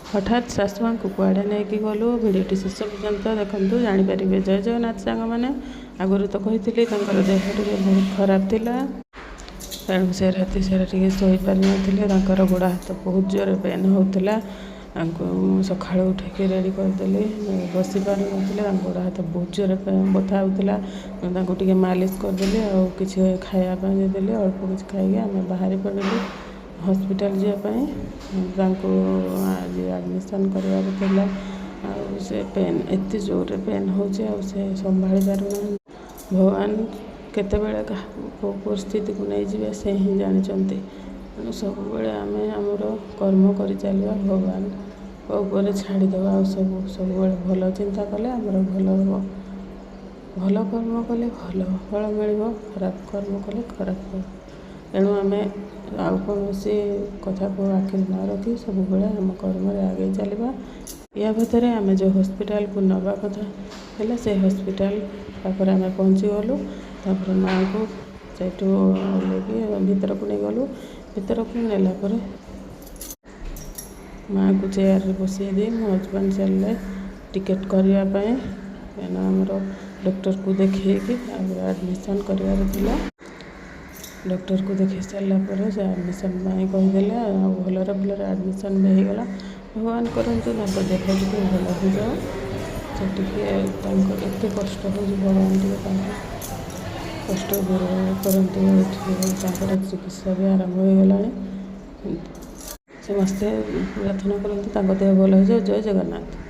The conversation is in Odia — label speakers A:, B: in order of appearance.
A: ହଠାତ୍ ଶାଶୁମାଙ୍କୁ କୁଆଡ଼େ ନେଇକି ଗଲୁ, ଭିଡ଼ିଓଟି ଶେଷ ପର୍ଯ୍ୟନ୍ତ ଦେଖନ୍ତୁ, ଜାଣିପାରିବେ। ଜୟ ଜଗନ୍ନାଥ ସାଙ୍ଗମାନେ। ଆଗରୁ ତ କହିଥିଲି, ତାଙ୍କର ଦେହ ଟିକେ ବହୁତ ଖରାପ ଥିଲା, ତେଣୁ ସେ ରାତି ସାରା ଟିକେ ଶୋଇପାରିନଥିଲେ। ତାଙ୍କର ଗୋଡ଼ ହାତ ବହୁତ ଜୋରରେ ପେନ୍ ହେଉଥିଲା। ତାଙ୍କୁ ମୁଁ ସକାଳୁ ଉଠିକି ରେଡ଼ି କରିଦେଲି। ବସି ପାରୁନଥିଲେ, ତାଙ୍କ ଗୋଡ଼ ହାତ ବହୁତ ଜୋରରେ ବଥା ହେଉଥିଲା। ତାଙ୍କୁ ଟିକେ ମାଲିସ କରିଦେଲି ଆଉ କିଛି ଖାଇବା ପାଇଁ ଦେଇଦେଲି। ଅଳ୍ପ କିଛି ଖାଇକି ଆମେ ବାହାରି ପଡ଼ିଲୁ ହସ୍ପିଟାଲ ଯିବା ପାଇଁ। ତାଙ୍କୁ ଆଜି ଆଡ଼ମିସନ୍ କରିବାର ଥିଲା। ଆଉ ସେ ପେନ୍ ଏତେ ଜୋରରେ ପେନ୍ ହେଉଛି ଆଉ ସେ ସମ୍ଭାଳି ପାରୁନାହାନ୍ତି। ଭଗବାନ କେତେବେଳେ କାହାକୁ କେଉଁ ପରିସ୍ଥିତିକୁ ନେଇଯିବେ, ସେ ହିଁ ଜାଣିଛନ୍ତି। ତେଣୁ ସବୁବେଳେ ଆମେ ଆମର କର୍ମ କରିଚାଲିବା, ଭଗବାନଙ୍କ ଉପରେ ଛାଡ଼ିଦେବା। ଆଉ ସବୁ ସବୁବେଳେ ଭଲ ଚିନ୍ତା କଲେ ଆମର ଭଲ ହେବ। ଭଲ କର୍ମ କଲେ ଭଲ ଫଳ ମିଳିବ, ଖରାପ କର୍ମ କଲେ ଖରାପ ଫଳ। ତେଣୁ ଆମେ ଆଉ କୌଣସି କଥାକୁ ଆଖିରେ ନ ରଖି ସବୁବେଳେ ଆମ କର୍ମରେ ଆଗେଇ ଚାଲିବା। ୟା ଭିତରେ ଆମେ ଯେଉଁ ହସ୍ପିଟାଲକୁ ନେବା କଥା ହେଲା, ସେ ହସ୍ପିଟାଲ ପାଖରେ ଆମେ ପହଞ୍ଚିଗଲୁ। ତାପରେ ମାଆଙ୍କୁ ସେଇଠୁ ଓହ୍ଲେଇକି ଭିତରକୁ ନେଇଗଲୁ। ଭିତରକୁ ନେଲା ପରେ ମାଆଙ୍କୁ ଚେୟାରରେ ବସେଇ ଦେଇ ମୋ ହଜବେଣ୍ଡ ଚାଲିଲେ ଟିକେଟ୍ କରିବା ପାଇଁ, କାହିଁକିନା ଆମର ଡକ୍ଟରକୁ ଦେଖେଇକି ତାପରେ ଆଡ଼ମିସନ୍ କରିବାର ଥିଲା। ଡକ୍ଟରକୁ ଦେଖେଇ ସାରିଲା ପରେ ସେ ଆଡ଼ମିସନ୍ ପାଇଁ କହିଦେଲେ ଆଉ ଭଲରେ ଭଲରେ ଆଡ଼ମିସନ୍ ବି ହେଇଗଲା। ଭଗବାନ କରନ୍ତୁ ତାଙ୍କ ଦେହ ଟିକେ ଭଲ ହେଇଯାଉ। ସେ ଟିକେ ତାଙ୍କ ଏତେ କଷ୍ଟ ହେଉଛି, ଭଗବାନ ଟିକେ ତାଙ୍କୁ କଷ୍ଟ ଦୂର କରନ୍ତୁ। ଏଠି ତାଙ୍କର ଚିକିତ୍ସା ବି ଆରମ୍ଭ ହେଇଗଲାଣି। ସମସ୍ତେ ପ୍ରାର୍ଥନା କରନ୍ତୁ ତାଙ୍କ ଦେହ ଭଲ ହେଇଯାଉ। ଜୟ ଜଗନ୍ନାଥ।